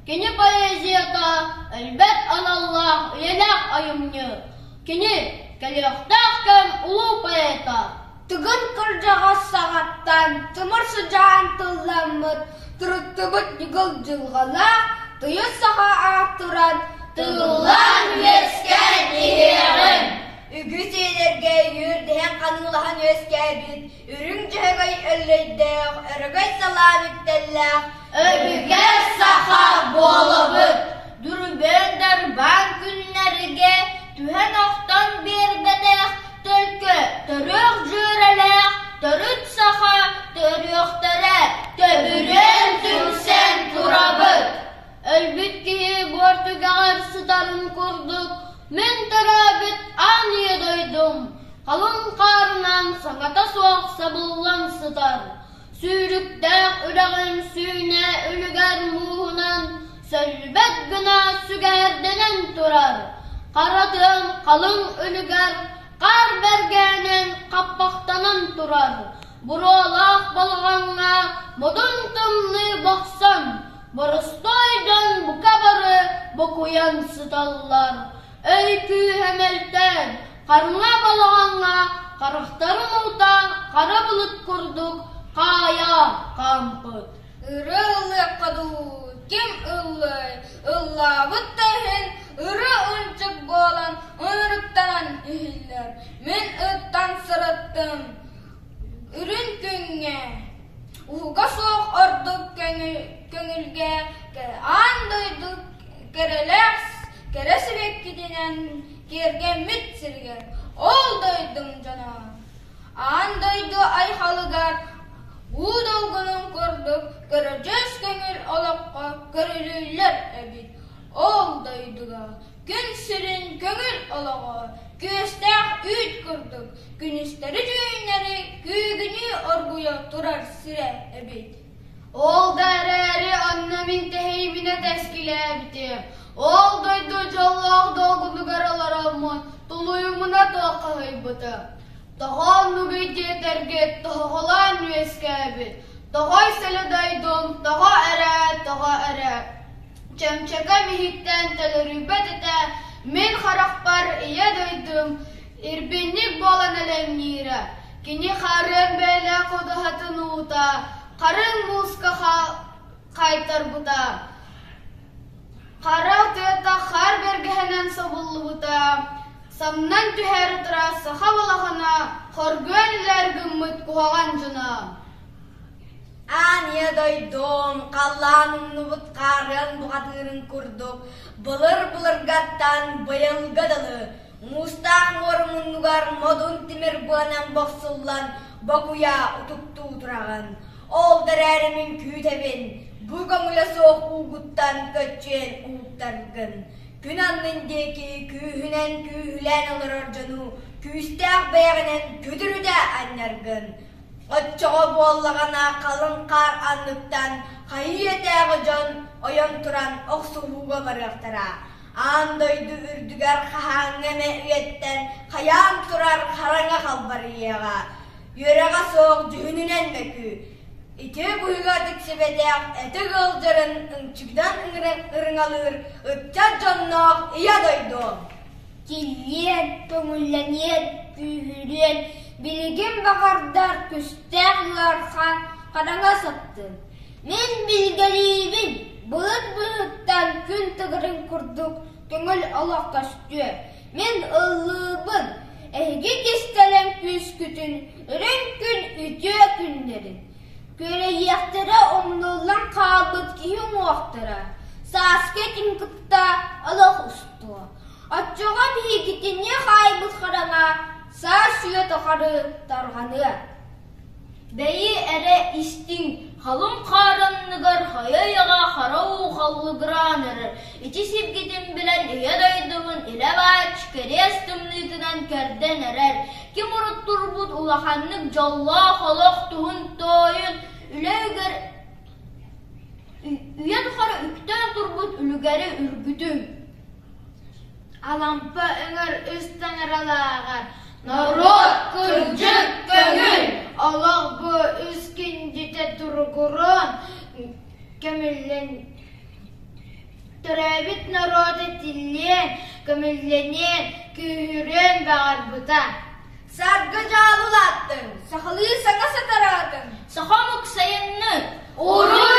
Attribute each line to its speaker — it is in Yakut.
Speaker 1: Кини поэзията өлбөт аналлаах үйэлээх айымньы. Кини кэлиэхтээх кэм улуу поэта.
Speaker 2: Тыгын кырдьаҕас саҕаттан тымыр сыдьаан тылламмыт, туруттубут ньыгыл дьылҕалаах тыйыс саха аатыран
Speaker 1: тыллаан үөскээн иһиэҕиҥ.
Speaker 2: Үгүс үйэлэргэ үөрдэһэн ханыылаһан үөскээбит үрүҥ дьөһөгөй өллөйдөөх, өрөгөй салаа үктэллээх
Speaker 1: Өбүгэ саха буолабыт. Дүрбүөн дарбаан күннэргэ түһэн охтон биэрбэтэх төлкө төрүөх дьүөрэлээх төрүт саха төрүөхтэрэ төбүрүөн түмсэн турабыт. Өлбүт киһи буор түгэҕэр сытарын курдук мин төрөөбүт аан ийэ дойдум халыҥ хаарынан саҥата суох сабыллан сытар. Сүүрүктээх үрэҕин сүүнэ үлүгэр мууһунан сөллүбэт гына сүгэрдэнэн турар. Хара тыам халыҥ үлүгэр хаар бэргээнэн хаппахтанан турар. Буруолаах балаҕаҥҥа модун тымныы бохсон, боростуой дьон бука бары бокуйан сыталлар. Өй күүһэ мөлтөөн, хараҥа балаҕаҥҥа харахтарын уута хара былыт курдук хаайа хаампыт.
Speaker 2: Ырыа ыллыахха дуу, ким ыллыай, ыллаабыт да иһин ырыа ынчык буолан ынырыктанан иһиллэр. Мин ыттан сырыттым, үрүн күҥҥэ, уһуга суох ордук көҥүлгэ аан дойду кэрэлээх кэрэ сибэккитинэн киэргэммит сиригэр ол дойдум дьоно аан дойду айхалыгар уу долгунун курдук көрүдьүөс көҥүл олоххо көрүлүүллэр эбит. Ол дойдуга күн сирин көҥүл олоҕо күөстээх үүт курдук күнүстэри-түүннэри күүгүнүү оргуйа турар сирэ эбит.
Speaker 1: Ол да эрээри онно мин тэһийбинэ тэскилээбитим. Ол дойду дьоллоох долгунугар олороммун тулуйумуна туоххаһыйбытым. Тоҕо оннугуй диэтэргит тоһоҕолоон үөскээбит, тоҕой сөлө дойдум, тоҕо эрэ, тоҕо эрэ. Чөмчөкөм иһиттэн төлөрүйбэт этэ, мин харахпар ийэ дойдум ирбинньик буолан элэҥниирэ. Кини хаарыан бэйэлээх ходуһатын уута харыҥ мууска хаайтарбыта, хара тыата хаар бэргэһэнэн собуллубута, самнан түһээри турар саха балаҕана хоргуйан илээр гыммыт куһаҕан дьоно.
Speaker 2: Аан ийэ дойдум, халлаан умнубут хаарыан бухатыырын курдук, былыр-былыргаттан быйылга дылы Муустаах муора муннугар модун тимир быанан бохсуллан бокуйа утуктуу тураҕын. Ол да эрээри мин күүтэбин, бу көҥүлэ суох уугуттан көччүйэн ууттаргын. Күн аннын диэки күүһүнэн күүһүлээн олорор дьону күүстээх бэйэҕинэн күдүрүтэ анньаргын. Оччоҕо буоллаҕына халыҥ хаар анныттан хайыы-этээҕи дьон ойон туран охсуһууга барыахтара. Аан дойду үрдүгэр хаһааҥҥы эмэ үйэттэн хайаан турар хараҥа халбарыйыаҕа, үөрэҕэ суох дьүһүнүнэн мөкү, ити быһыыга тиксибэтэх этик ыалдьарын ынчыгынан ырыҥалыыр ыччат дьонноох ийэ дойду.
Speaker 1: Киллиэн, көҥүллэниэн, күүһүрүөн, билигин баҕардар күстээх ыарахан хараҥа сыттын. Мин билгэлиибин, былыт быыһыттан күн тыгырын курдук көҥүл олох көстүө. Мин ыллыыбын, эһиги кистэлэҥ күүскүтүн, үрүҥ күн үтүө күннэрин. Күөрэйиэхтэрэ умнуллан хаалбыт киһи уҥуохтара, сааскы этиҥ кытта олох устуо. Оччоҕо биһигитини хаайбыт хараҥа саас үйэ тухары тарҕаныа. Бэйи эрэ истиҥ, халыҥ хаар анныгар хайа үйэҕэ хара уу халлыгыраан эрэр. Ити сиргитин билэн ийэ дойдубун илэ-баачч кэриэс тымныытынан кэрдэн эрэр. Ким урут турбут улаханнык дьоллоох олох туһун туойун үлэ үгэр үйэ тухары үктээн турбут үлүгэри үргүтүҥ.
Speaker 2: Алампа өҥөр үс таҥаралааҕар
Speaker 1: Норуот кырдьык көҥүл!
Speaker 2: Олох бу үс киндьитэ туругурун көмүллэн.
Speaker 1: Төрөөбүт норуота тиллиэн, көмүллэниэн, күүһүрүөн баҕарбыта.
Speaker 2: Саргы дьаалылааттыҥ,
Speaker 1: сахалыы саҥа сатараатыҥ, саха омук сайыннын!
Speaker 2: Уруй!